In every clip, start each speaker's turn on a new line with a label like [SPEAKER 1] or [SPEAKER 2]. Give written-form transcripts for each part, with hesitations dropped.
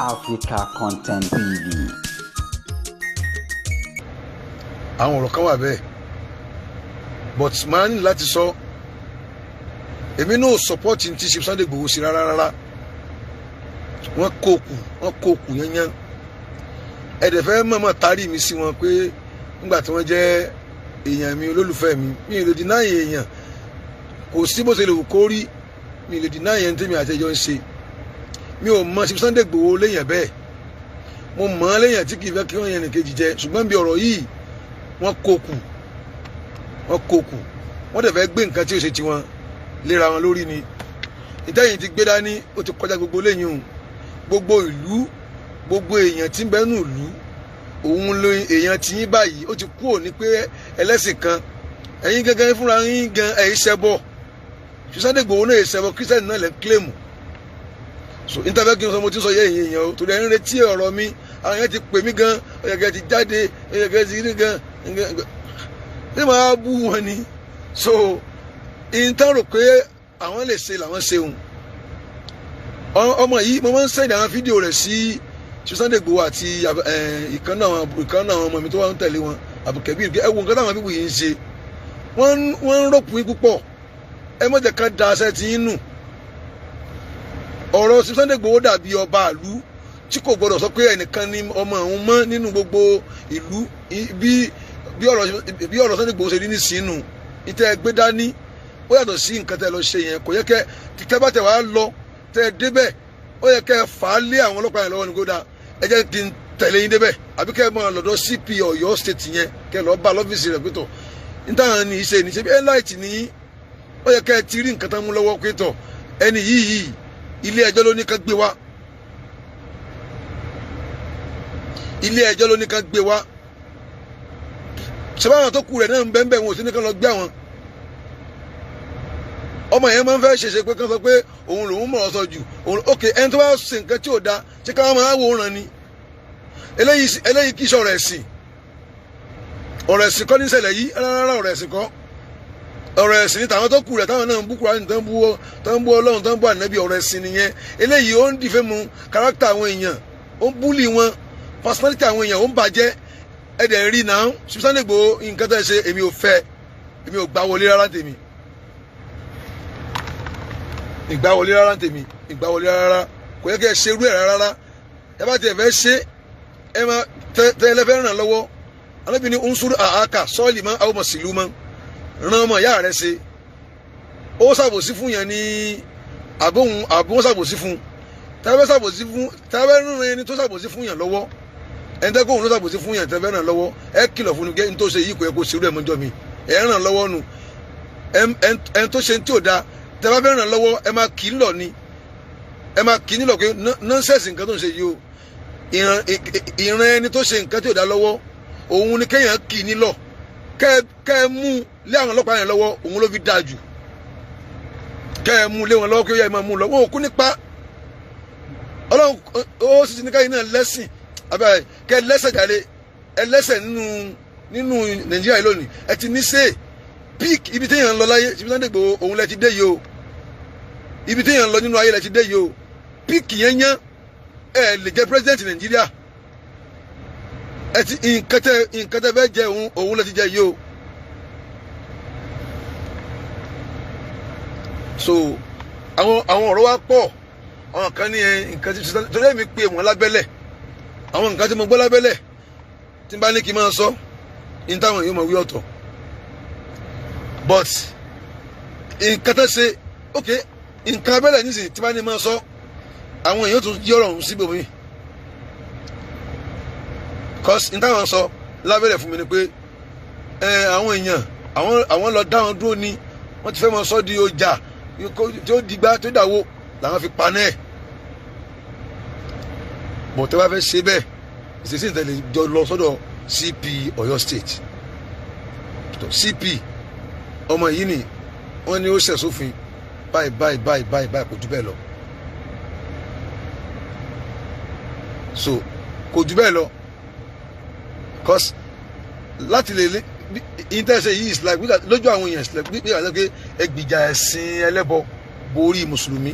[SPEAKER 1] Africa Content TV.
[SPEAKER 2] Àwọn ọ̀rọ̀ kan wà bẹ́ẹ̀, but máa ní láti sọ, èmi náà support ti ṣe Sunday Igboho sí rárá rárá. Wọ́n kó kù, wọ́n kó kù yányán. Ẹ̀dẹ̀ fẹ́ mọ̀mọ́ tarí mi sí wọn pé nígbà tí wọ́n jẹ́ èèyàn mi, olólùfẹ́ mi, mi ò lè deny èèyàn. Kò sí bó ṣe lè wù kó rí, mi ò lè deny èèyàn tèmi àtẹjọ́ ń ṣe. Mi ò mọ Sunday Igboho léèyàn bẹ́ẹ̀, mo mọ̀ ọ́n léèyàn tí kì í fẹ́ kí wọ́n yẹn nìkejì jẹ, ṣùgbọ́n bí ọ̀rọ̀ yìí, wọ́n kó kù, wọ́n kó kù. Wọ́n dẹ̀ fẹ́ gbé nǹkan tí ó ṣe tiwọn léra wọn lórí ni. Ìtẹ́yìn ti gbé dání, ó ti kọjá gbogbo léyìn o. Gbogbo ìlú, gbogbo èèyàn tí ń bẹ nù ìlú, òun ló èèyàn tí yín báyìí. Ó ti kú òní pé ẹlẹ́sìn kan ẹ̀yin gángan fúnra yín gan ẹ̀yin ṣẹbọ. Sunday Igboho náà ṣẹbọ, Christian náà lẹ́ ń claim. So interview kí n sọ, mo ti sọ yẹ èèyàn o, torí ẹ̀ ń retí ọ̀rọ̀ mi. Àwọn yẹn ti pè mí gan, ọ̀yẹ̀kẹ́ ti jáde, ọ̀yẹ̀kẹ́ ti rí gan, ṣé màá bú wọn ni? So ìtàn rò pé àwọn lè ṣe làwọn ṣeun. Ọmọ yìí, mo máa ń send àwọn fídíò rẹ̀ sí Sunday Igboho àti ìkànnà àwọn ọmọ mi tó wà ń tẹ̀lé wọn, Abdulkabir. Ẹ wo nǹkan táwọn bíbù yìí ń ṣe, wọ́n ń rọ́pù yín púpọ̀. Ẹ má jẹ́ ká da aṣẹ tí yín nù. Ọ̀rọ̀ Sunday Igboho dàbí ọba ìlú tí kò gbọdọ̀ sọ pé ẹnìkan ni ọmọ òun mọ́ nínú gbogbo ìlú. Bí ọ̀rọ̀ Sunday Igboho ṣe rí nísìnyí, ìtẹ́ gbé dání ó yàtọ̀ sí nǹkan tẹ́ lọ ṣe yẹn. Kò yẹ kẹ́ tẹ́ bá tẹ̀ wá lọ tẹ́ débẹ̀, ó yẹ kẹ́ fà á lé àwọn ọlọ́pàá yẹn lọ́wọ́ ní kódà. Ẹ jẹ́ kí n tẹ̀lé yín débẹ̀, àbí kẹ́ mọ̀ lọ́dọ̀ CP Ọ̀yọ́ State yẹn, kẹ́ lọ́ọ́ bá lọ́fíìsì rẹ̀ pé tọ̀ nítawọn ní í ṣe ní ṣe bí ẹ̀láìtì ní. Ó yẹ kẹ́ ti rí nǹkan tán mú lọ́wọ́ pé tọ̀ ẹni yìí, ilé ẹjọ́ ló ní ká gbé wá, ilé ẹjọ́ ló ní ká gbé wá. Ṣé báwọn tó kù rẹ̀ náà ń bẹ́ẹ̀ bẹ́ẹ̀, wọn ò sí ní ká lọ gbé àwọn ọmọ yẹn. Máa ń fẹ́ ṣèṣe pé kán sọ pé òun lòún mọ̀ ọ́ sọ jù òun. Ok, ẹni tó bá ṣe nǹkan tí ò da, ṣé káwọn máa wò ó ràn ni? Eléyìí kì í ṣe ọ̀rọ̀ ẹ̀sìn. Ọ̀rọ̀ ẹ̀sìn kọ́ ní ṣẹlẹ̀ yìí rárá, ọ̀rọ̀ ẹ̀sìn kọ́. Ọ̀rọ̀ ẹ̀sìn ní tàwọn tó kù rẹ̀, táwọn náà ń bú Kùránì, tó ń bú Ọlọ́run, tó ń bú Ànábì, ọ̀rọ̀ ẹ̀sìn nìyẹn. Eléyìí ó ń dìfẹ́ mu kárátà àwọn èèyàn, ó ń búlì wọn, personality àwọn èèyàn ó ń bàjẹ́. Ẹ̀dẹ̀ rí náà Sunday Igboho, nǹkan tó ṣe èmi ò fẹ́, èmi ò gbà wọlé rárá tèmi, ìgbà wọlé rárá tèmi, ìgbà wọlé rárá. Kò yẹ kí ẹ ṣe irú ẹ rárá. Ẹ bá tiẹ̀ fẹ́ ṣe, ẹ máa tẹ ẹ lẹ́fẹ́ ràn lọ́wọ́. Ànábì ní unsur àáka sọ́ọ̀lì mọ́ àwọn mọ̀sílù mọ́, ràn ọmọ ìyá rẹ ṣe. Ó ṣàbòsí fún yẹn ní àbóhun, àbóhun ṣàbòsí fún tẹ́fẹ́, ṣàbòsí fún tẹ́fẹ́, ràn ẹni tó ṣàbòsí fún yẹn lọ́wọ́. Ẹni tẹ́ kóhun ló ṣàbòsí fún yẹn, tẹ́fẹ́ ràn lọ́wọ́, ẹ kìlọ̀ fún un tó ṣe yìí, kò yẹ kó ṣerú ẹ̀ mọ́jọ́ mi. Ẹ ràn lọ́wọ́ nu ẹni tó ṣe tí ò da. Tẹ́ bá fẹ́ ràn lọ́wọ́, ẹ máa kì í lọ ni, ẹ máa kì í nílò pé nọ́nsẹ̀sì nǹkan tó ń ṣe yìí o. Ìran ẹni tó ṣe nǹkan tí ò dá lọ́wọ́, òun ni kéèyàn kì í nílò, kẹ́ ẹ mú lé àwọn ọlọ́pàá yẹn lọ́wọ́, òun ló fi dáa jù. Kẹ́ ẹ mú lé wọn lọ́wọ́, kí ó yẹ ẹ máa mú lọ. Wọn ò kú nípa Ọlọ́run, ó sì ti ní káyìn náà lẹ́sìn abẹ́ kẹ́ ẹ lẹ́sẹ̀ jáde, ẹ lẹ́sẹ̀ nínú Nàìjíríà yìí lónìí. Ẹ ti ní sèé pík ibi téèyàn ń lọ láyé. Sunday Igboho, òun lẹ ti dé yìí o. Ibi téèyàn ń lọ nínú ayé lẹ ti dé yìí o. Pík yẹn yẹn, ẹ lè jẹ president Nàìjíríà. Ẹ ti nǹkan tẹ fẹ́ jẹ, òun lẹ ti jẹ yìí o. So àwọn ọ̀rọ̀ wa pọ̀. Àwọn kan ní nǹkan tí torí èmi pé wọ́n lábẹ́lẹ̀, àwọn nǹkan tí mo gbọ́ lábẹ́lẹ̀, tí n bá ní kí n máa sọ ní táwọn yóò máa wí ọ̀tọ̀. But nǹkan tó ṣe, ok, nǹkan abẹ́lẹ̀ nísìnyí tí bá ní máa sọ, àwọn èèyàn tún yí ọ̀rọ̀ ọ̀hún síbòmí. Cause n táwọn sọ lábẹ́lẹ̀ fún mi ni pé àwọn èèyàn àwọn lọ dá wọn dúró ni, wọ́n ti fẹ́ máa sọ di ọjà tí ó digbá tí ó dàwó, làwọn fi paná ẹ̀. Bọ̀ tẹ́ bá fẹ́ ṣe bẹ́ẹ̀, ìṣesí ìtẹ̀lẹ̀ jọ lọ sọ́dọ̀ CP Ọ̀yọ́ State. CP, ọmọ yìí ni wọ́n ní ó ṣẹ̀ sófin báyìí báyìí báyìí báyìí báyìí, kò jù bẹ́ẹ̀ lọ. So kò jù bẹ́ẹ̀ lọ, cause láti lè ìtẹ̀sẹ̀ yìí is like lójú àwọn èèyàn is like bí wàá pé ẹgbìjà ẹ̀sìn ẹlẹ́bọ borí mùsùlùmí.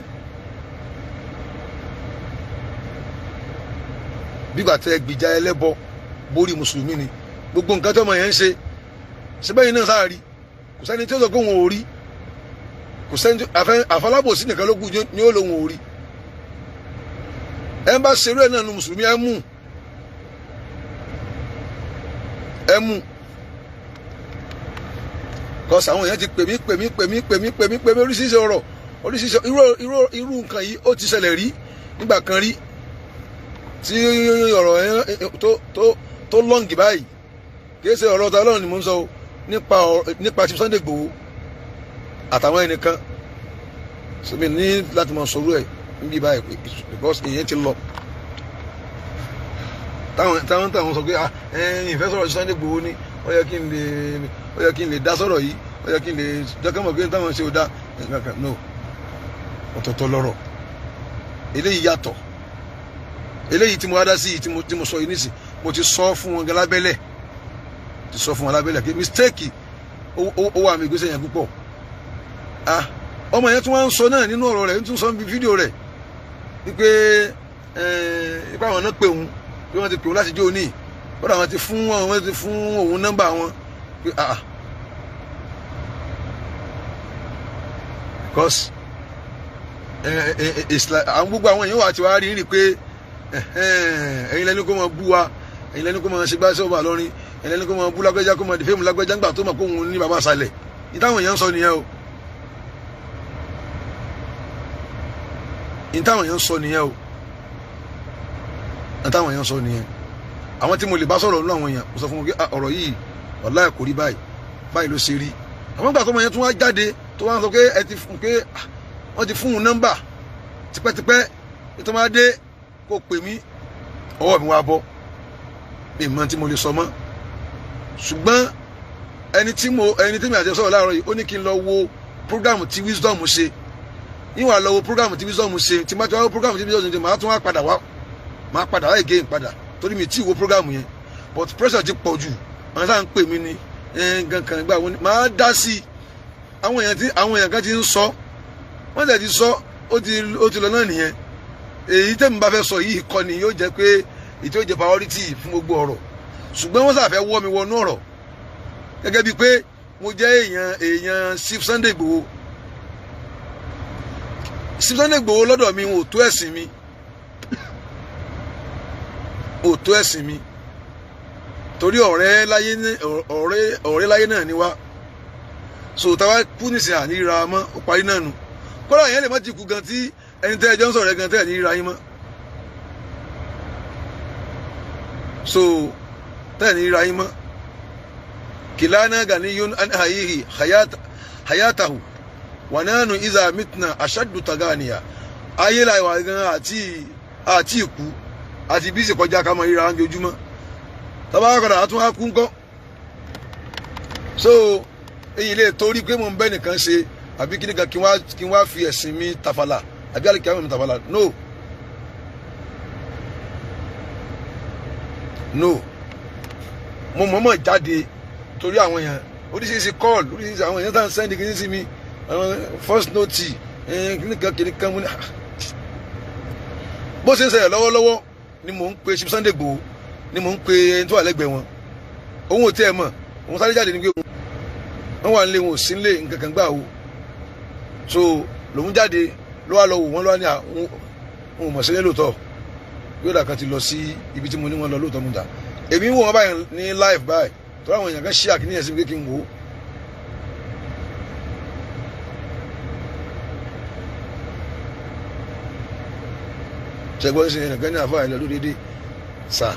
[SPEAKER 2] Bígbà tẹ gbìjà ẹlẹ́bọ borí mùsùlùmí ni. Gbogbo nǹkan tí ọmọ yẹn ń ṣe síbẹ̀ yìí náà sáà rí. Kò sẹ́ni tí ó sọ pé òun ò rí. Kò sẹ́ni tí àfọlábòsí nìkan ló kù ní ó lóun ò rí. Ẹ ń bá ṣerú ẹ̀ náà nu mùsùlùmí, ẹ mú, ẹ mú. Kọ́sì àwọn èèyàn ti pè mí pè mí pè mí pè mí pè mí pè mí oríṣiríṣi ọ̀rọ̀, oríṣiríṣi irú nǹkan yìí ó ti ṣẹlẹ̀ rí nígbà kan rí tí ọ̀rọ̀ yẹn tó lọ́ǹgì báyìí. Kì í ṣe ọ̀rọ̀ ta Ọlọ́run ni mò ń sọ o, nípa ti Sunday Igboho àtàwọn ẹnìkan. Sọmi ní láti máa sọ̀rọ̀ ẹ̀ níbi báyìí because èèyàn ti lọ. Táwọn sọ pé ìfẹ́ sọ̀rọ̀ Sunday Igboho ni ó yẹ kí n lè, ó yẹ kí n lè dá sọ̀rọ̀ yìí, ó yẹ kí n lè dọ́kẹ́mọ̀ pé táwọn ṣe ò dá. No, ọ̀tọ̀ọ̀tọ̀ lọ́rọ̀. Eléyìí yàtọ̀. Eléyìí tí mo wá dá sí yìí tí mo sọ yìí nísìn, mo ti sọ fún wọn gan lábẹ́lẹ̀, ti sọ fún wọn lábẹ́lẹ̀ pé mistake ó wà mí ìgbésẹ̀ yẹn púpọ̀. Ah, ọmọ yẹn tún wá ń sọ náà nínú ọ̀rọ̀ rẹ̀, ń tún sọ níbi fídíò rẹ̀ wípé ipa àwọn náà pè òun, pé wọ́n ti pè òun láti jó ní, kódà wọ́n ti fún òun nọ́mbà wọn pé ah, because àwọn gbogbo àwọn èèyàn wà tí wàá rí rí pé ẹ̀yin lẹ́nu kó máa bú wa, ẹ̀yin lẹ́nu kó máa ṣe gbáṣẹ́ ọba lọ́rin, ẹ̀yin lẹ́nu kó máa bú lágbẹ́já, kó máa dìfẹ́mù lágbẹ́já ńgbà tó mọ̀ kó òun ní bàbá àṣàlẹ̀. Ní táwọn èèyàn ń sọ nìyẹn o. Ní táwọn èèyàn ń sọ nìyẹn o. Ní táwọn èèyàn ń sọ nìyẹn. Àwọn tí mo lè bá sọ̀rọ̀ nínú àwọn èèyàn, mo sọ fún wọn pé ọ̀rọ̀ yìí wàláhì kò rí báyìí, báyìí ló ṣe rí. Àwọn ìgbà tó mọ yẹn tún wá jáde tó wá ń sọ pé ẹ ti fún pé wọ́n ti fún un nọ́mbà tipẹ́tipẹ́ tó máa dé kó pè mí, ọwọ́ mi wá bọ́, mi mọ tí mo lè sọ mọ́. Ṣùgbọ́n ẹni tí mi àti sọ̀rọ̀ láàárọ̀ yìí ó ní kí n lọ wo program tí Wisdom ṣe. Níwà lọ wo program tí Wisdom ṣe, tí má ti wá wo program tí Wisdom ṣe, màá tún wá padà wá, màá padà wá again padà torí mi tí wo program yẹn. But pressure ti pọ̀ jù, àwọn sáà ń pè mí ní nǹkan kan gbà wọ́n ní màá dá sí i. Àwọn èèyàn kan ti ń sọ, wọ́n tẹ̀ ti sọ, ó ti lọ náà nìyẹn. Èyí tẹ́mi bá fẹ́ sọ yìí kọ́ ni yóò jẹ́ pé èyí tó jẹ́ priority fún gbogbo ọ̀rọ̀. Ṣùgbọ́n wọ́n sàfẹ́ wọ́ mi wọnú ọ̀rọ̀ gẹ́gẹ́ bíi pé mo jẹ́ èèyàn Chief Sunday Igboho. Chief Sunday Igboho lọ́dọ̀ mi ò tó ẹ̀sìn mi, ò tó ẹ̀sìn mi, torí ọ̀rẹ́ láyé náà ni wá. So táwa kú nísìnyí àní ríra mọ́, ó parí náà nù. Kódà yẹn lè má ti kú gan tí ẹni tẹ́ ẹjọ́ ń sọ̀rọ̀ ẹ gan tẹ́ ẹ̀ ní ríra yín mọ́. So tẹ́ ẹ̀ ní ríra yín mọ́. Kìlánà ganiyun an hayihi hayatahu wananu iza mitna ashaddu taganiya. Ayé la ìwà gan àti ìkú àti bí ìsìnkọjá ká máa ríra ojoojúmọ́. Tọ́ba kọ̀dà á tún á kú ńkọ́. So èyí lè torí pé mo ń bẹ́ nìkan ṣe àbí kí nìkan kí n wá fi ẹ̀sìn mi tàfàlà àbí àlìkí àwọn mi tàfàlà. No, no, mo mọ̀ọ́mọ̀ jáde torí àwọn èèyàn oríṣiríṣi call, oríṣiríṣi àwọn èèyàn tá à ń sẹ́ndì kìíní sí mi, àwọn first note kìíní kan kìíní kan mo ní. Bó ṣe ń ṣẹlẹ̀ lọ́wọ́lọ́wọ́ ni mò ń pe Chief Sunday Igboho, ni mò ń pe ẹni tó wà lẹ́gbẹ̀ẹ́ wọn. Òun ò tiẹ̀ mọ̀, òun sáré jáde ní pé wọ́n wà nílé, wọn ò sí nílé nǹkan kan gbà o. So lòun jáde ló wá lọ wò wọ́n, ló wá ní àwọn òun mọ̀ sílẹ̀ lóòótọ́. Yóò dà kan ti lọ sí ibi tí mo ní wọn lọ lóòótọ́ mo dà. Èmi ń wò wọ́n báyìí ní live báyìí torí àwọn èèyàn kan ṣí àkíní yẹn sí mi pé kí n wò ó. Ṣẹgbọ́n ṣe ẹnìkan ní àfáà ilẹ̀ lódédé sà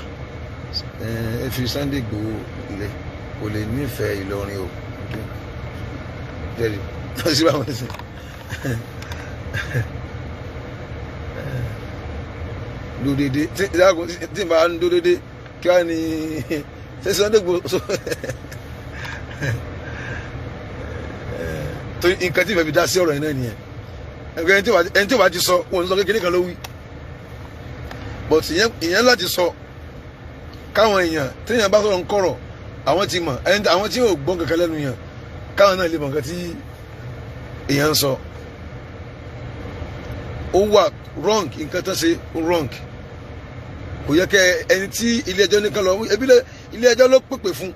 [SPEAKER 2] ẹ fi Sunday Igboho lẹ̀ kò lè nífẹ̀ẹ́ Ìlọrin o. Jẹ́rìí sí báwọn ṣe. Lódédé tí n bá ń dódédé kí wàá ní ṣe Sunday Igboho torí nǹkan tí ìfẹ́ fi dá sí ọ̀rọ̀ yẹn náà nìyẹn. Ẹni tí ò bá ti sọ wọn ò ní sọ kékeré kan ló wí, but ìyẹn láti sọ káwọn èèyàn téèyàn bá sọ̀rọ̀ ń kọ̀rọ̀ àwọn ti mọ̀, àwọn tí yóò gbọ́n kankan lẹ́nu yẹn káwọn náà lè mọ̀ nǹkan tí èèyàn ń sọ. Ó wà wrong, nǹkan tó ṣe ó wrong. Kò yẹ kẹ ẹni tí ilé ẹjọ́ nìkan lọ, ebi ilé ẹjọ́ ló pèpè fún.